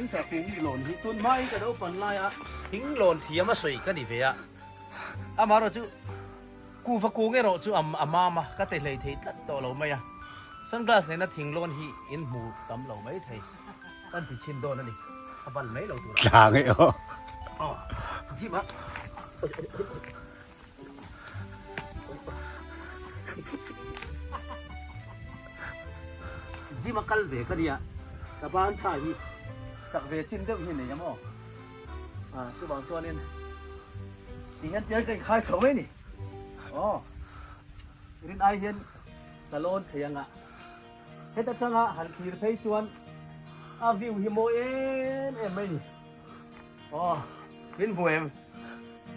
Zawngtah kung lawn hi tun hmain ka naupan laia thing lawn thiam a sawi ka ni ve a, amaherawhchu kuhva kung erawh chu a mam a, ka ti hlei thei tlat tawh lo mai a, sunglass nena thing lawn hi in hmu tam lo mai thei kan ti chhin dawn a ni, a bal mai lo tur a. Tlang e aw. Aw, gym a. Gym a kal ve ka nia, ka ban tha hi chak ve chin deuh hi nei a maw? Ah chuvang chuanin ti hian tiang ka inkhai chho mai ni. Aw rin ai hian ka lawn thei anga heta tanga han thlir phei chuan a view hi mawi em em mai ni. Aw min hmu em?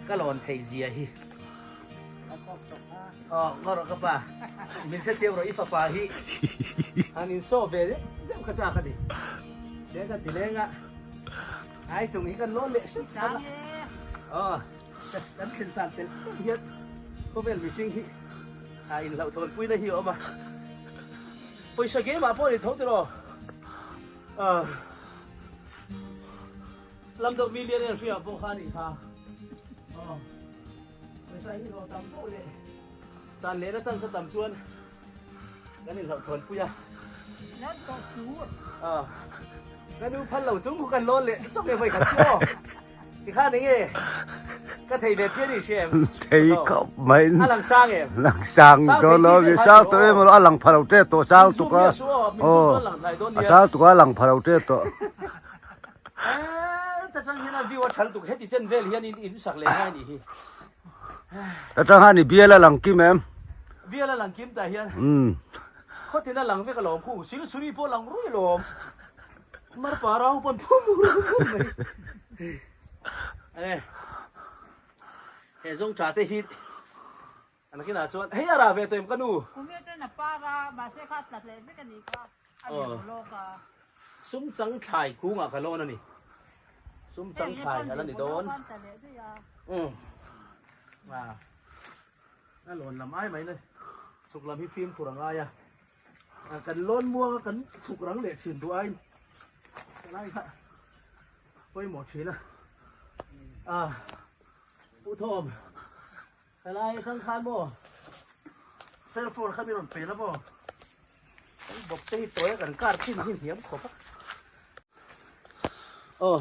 Ka lawn theih zia hi. Aw ngaw rawh ka pa. Min hre tiu rawh i fapa hi. Han in saw ve zeuh zeuh kha chak a ni. Te ka ti leng a. Ai chung hi kan lawn leh hrep ang a. Aw kan thlen san tel tel hian khawvel mihring hi a inhlauhthawn puina hi a awm a. Pawisa game ah pawh ni tho tiraw. Aw. Slumdog Millionaire hria pawh kha anih kha. Aw. Pawisa hi hlawh tam poh leh san lehna chance a tam chuan kan inhlauhthawn pui a. Lan tawh su. Aw. Ka nu phal lo chung khu kan lawn leh sawk leh vawi khat chu aw. Tikhan enge ka thei ve phian i hria em? Thei khawp mai. A lang sang em? Lang sang dawn lo, mi sang tawh em a lang pha lo tep tawh sang tuk a. Aw. A sang tuk a lang pha lo tep tawh. Ta tang hian a view a thal tuk heti chen vel hian in in sak leh ngai nih hi. Ta tang han i bial a lang kim em? Bial a lang kim tah hian. Khawtin a lang vek alawm khu silsuri pawh lang rui alawm. Marpa rau pawn phum rui mai. Ane he zawng tha te hi an kinah chuan hei a rah ve tawh em ka nu. Kum hi atang a par a mahse kha a tla hleh vek a nih kha a liam lawk a. Sum chang thlai kungah ka lawn a ni. Sum chang thlai a la ni dawn. Umm a lawn lam ai mai na chhuk lam hi fimkhur a ngai a. Kan lawn muang a kan chhuk rang leh thin duh aiin helai kha pawimawh thin a. Ah Pu Thawm helai atang khan maw cell phone kha mi rawn pe la maw kan bawk te hi tawi a kan kar chin hi hniam khawp a. Aw.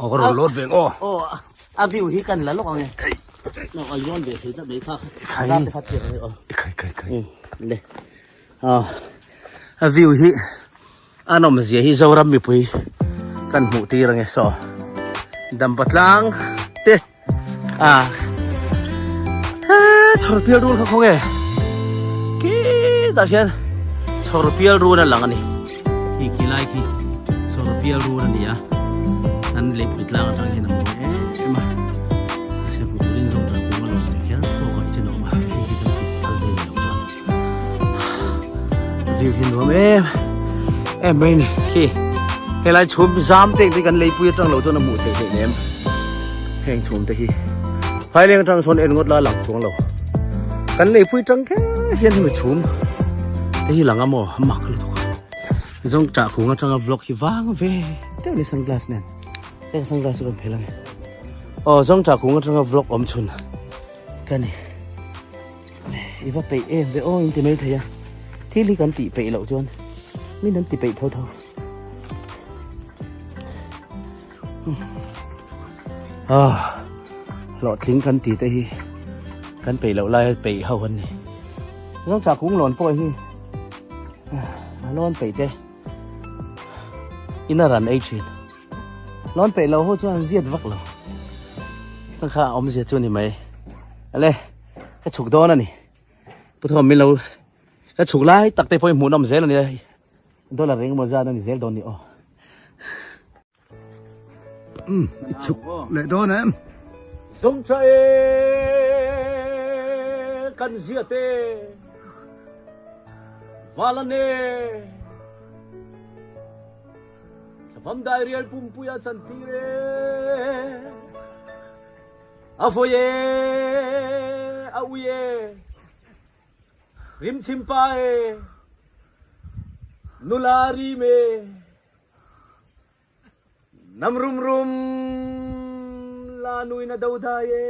Aw ka rawn load ve ang aw. Aw a view hi kan la lawk ang e. Aw a lawn ve thei tlat mai kha. Khai. Kha chiah ang e aw. Khai khai khai. Le. Aw a view hi a nawm zia hi Zoram mipui kan hmuh tir ang e saw. Dampa tlang te a chhawr pial rul kha khaw nge khi tah khian chhawr pial rul a lang a ni khi khi lai khi chhawr pial rul a ni a an leipui tlang atang hian a mawi em em a mahse hmuh turin zawng tha kung a lawm leh kher tawk ah hi chuan a awm a hei hi kan phal daih loh chuan view hi nuam em em mai a ni khi helai chhum zam te te kan leipui atang lo chuan a hmuh theih theih nem heng chhum te hi phaileng atang sawn en ngawt la lang chuang lo kan leipui tang kher hian hemi chhum te hi lang a maw a mak lutuk a zawng tah khung atanga vlog hi vang ve deuh ni sunglass nen heng sunglass chu kan phel a ni aw zawng tah khung atanga vlog awm chhun ka ni. I va peih em ve aw in ti mai thei a, thil hi kan tih peih loh chuan min an ti peih tho tho. Ah, hlawhtling kan ti te hi kan peih loh lai peih ho an ni. Zong chah kung lawn pawh hi a lawn peih te in a ran ei thin. Lawn peih lo ho chuan ziat vak lo. Ka kha awmzia chu ni mai. Ale, ka chhuk dawn a ni. Pu Thawm min lo ka chhuk lai tak te pawh hi hmuhnawm zel a ni a. Dollar eng emaw zat a ni zel dawn ni aw. Umm, i chhuk leh dawn em? Zawng tha e, kan zia te, Valan e. Thlavam dairial pumpui a chantir e, a vawi e, a ui e, rimchim pa e, nula rim e, Nam rum rum la nui na do dai e.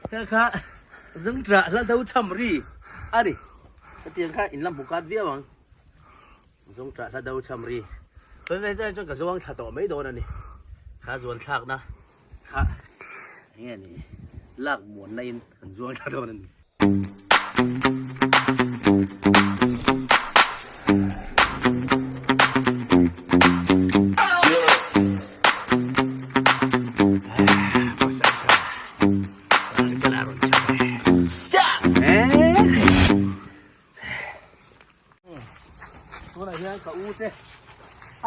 Kha kha zung tra hla do cham ri ani. Hetiang kha in la hmu kat viau ang. Zung tra hla do cham ri. Chuan hei chuan ka zuang thla tawh mai dawn ani. Kha zuan thlakna kha enge ni lak muanna in kan zuang thla dawn ani. Tunah hian ka u te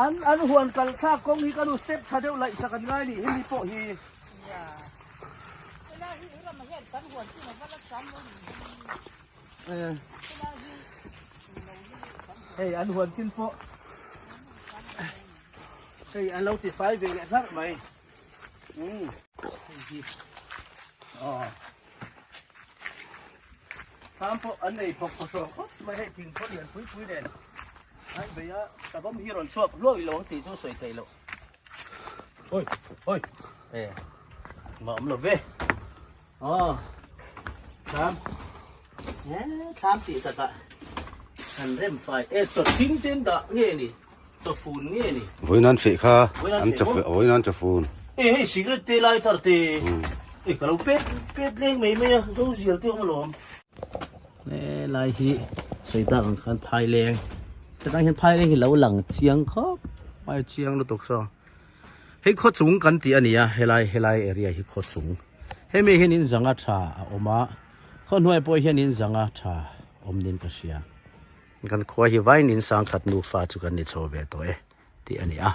an an huan kal thlak kawng hi ka nu step tha deuh laih sak an ngai nih hemi pawh hi. Hei an huan chin pawh hei an lo ti fai ve leh hlarh mai. Hei hi aw. Tham pawh an nei thawk thaw hrawk khawp mai hei thing pawh lian pui pui nen an bei a savawm hi rawn chhuak hluak ilo ang tih chu sawi theih loh. Oi oi e mah awm lo ve aw thlam e thlam tih takah kan rem fai e chaw thing ten dah nge ni chaw fun nge ni. Vawiin an feh kha an chaw vawiin an chaw fun. E hei cigarette te lai thar te e ka lo pet pet leng mai mai a zo zial te awm alawm. E lai hi sawi tak ang khan phai leng hetang hian phai leng hi lo lang chiang khawp mai chiang lutuk saw hei khaw chung kan tih a ni a helai helai area hi khaw chung hemi hian in zanga tha a awm a khaw hnuai pawh hian in zanga tha awm niin ka hria. Kan khua hi vainin sangkhat nufa chu kan ni chho ve tawh e tih a ni a.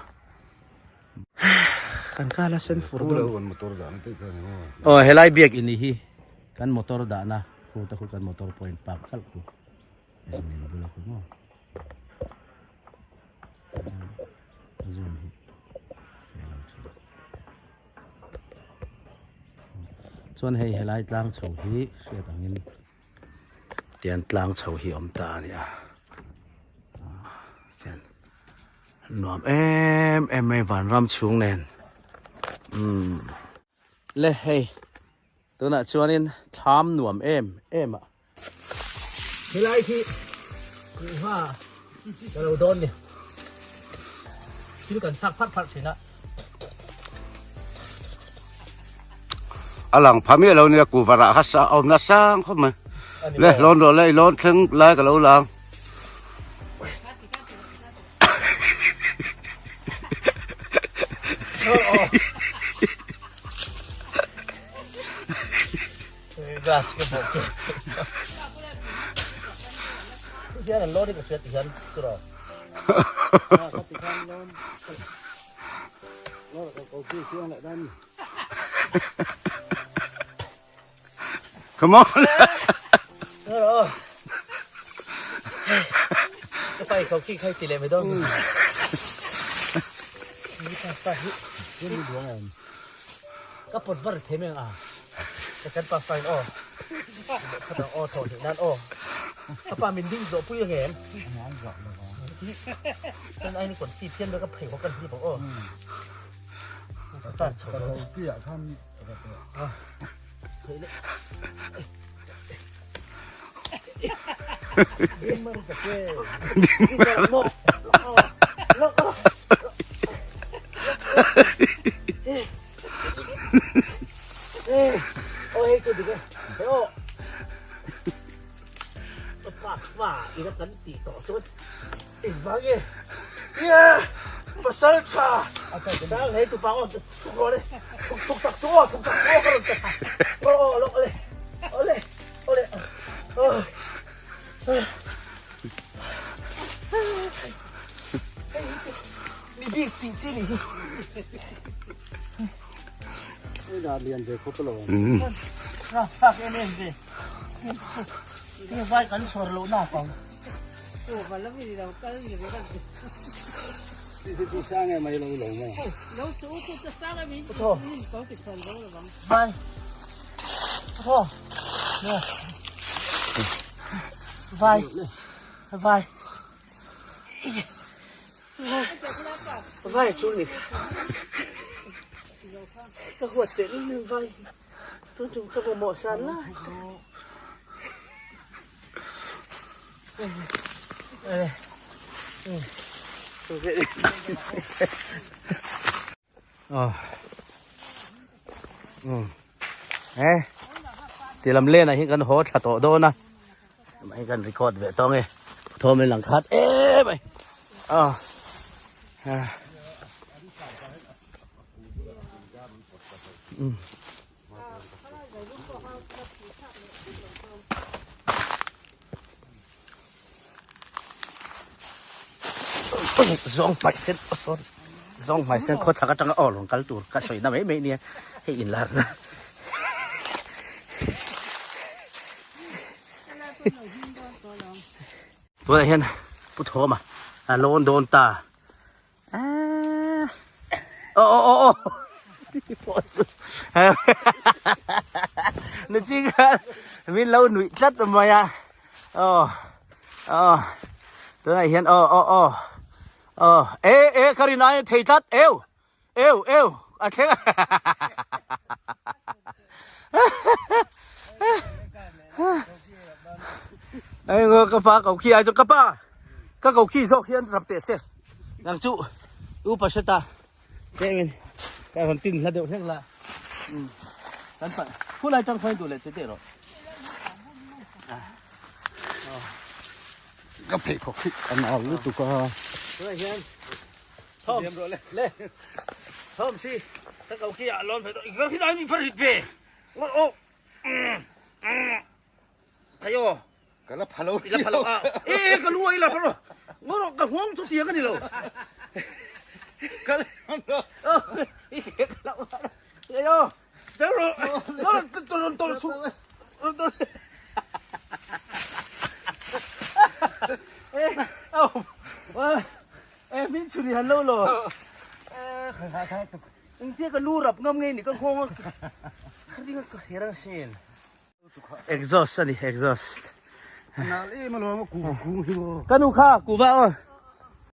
Kan kal a sen fur dawn. Aw helai biak in hi kan motor dahna khu te khu kan motor pawh in park khalh khu. Zin bula khu maw. Zoom hi. Chuan hei helai tlang chho hi hriat angin Tian tlang chho hi awm ta a ni a khian nuam em em mai vanram chhung nen umm le hei tunah chuanin thlam nuam em em a helai khi kuhva ka lo dawn ni thil kan chhak pharh pharh thin a. A lang pha miah lo nia kuhva rah kha sa awm nasa ang khawp mai le lawn rawh le i lawn thleng lai ka lo lang. Glass ka bawk ke. Hian an lawn hi ka hriat ti hian chu rawh. Come on. Ka pai khau khi khai ti leh mai dawn. Ka pot var the meng a. Ka kan pa fain aw. Kha aw tho ni nan aw. Ka pa min ding zawh pui ang em? Kan ai ni kon ti phian ka phei ho kan hi bawk aw. Ka chho lo. Vai vai vai chu ni ka huat teh lul vai tun tum ka mamawh san lai Eh ti lam len ah hian kan haw thla tawh dawn a hei kan record ve tawng e thawm in lang khat em mai a Zawng hmai sen aw sorry zawng hmai sen khaw chhak atanga aw rawn kal tur ka sawi na mai mai nia hei inlar na tunah hian pu thawma a lawn dawn ta aw aw aw aw ni chi khan min lo nuih tlat mai a aw aw tunah hian aw aw aw aw e e ka rin ai thei tlat eu eu eu a thleng a ka pa kau khi ai chu ka pa ka kau khi zawk hian rap teh se nang chu u pa hre ta chengin ka rawn tin hla deuh hlek la kan pa khulai tang khawi duh leh te te rawh ka pheikhawk hi a nau lutuk a tunah hian thawm le thawm si ka kau khi ah lawn ve tawh ka khi dai ni far hit ve ngawt o Thei aw. Ka la pha lo. I la pha lo a. E ka lu a i la pha lo. Ngaw rawh ka huang chu tiang a ni lo. Ka la pha lo. I ke ka la pha lo. Thei aw. Thei rawh. Ngaw rawh ka rawn tawl chhuh. Rawn tawl. E aw. E min chhun i han lo lo. E engtia ka lu rap ngam nge ni ka nghawng a. Ka ring a ka her a sin. Exhaust a ni exhaust. Nal em alawm a ku kung hi maw. Ka nu kha kuva aw.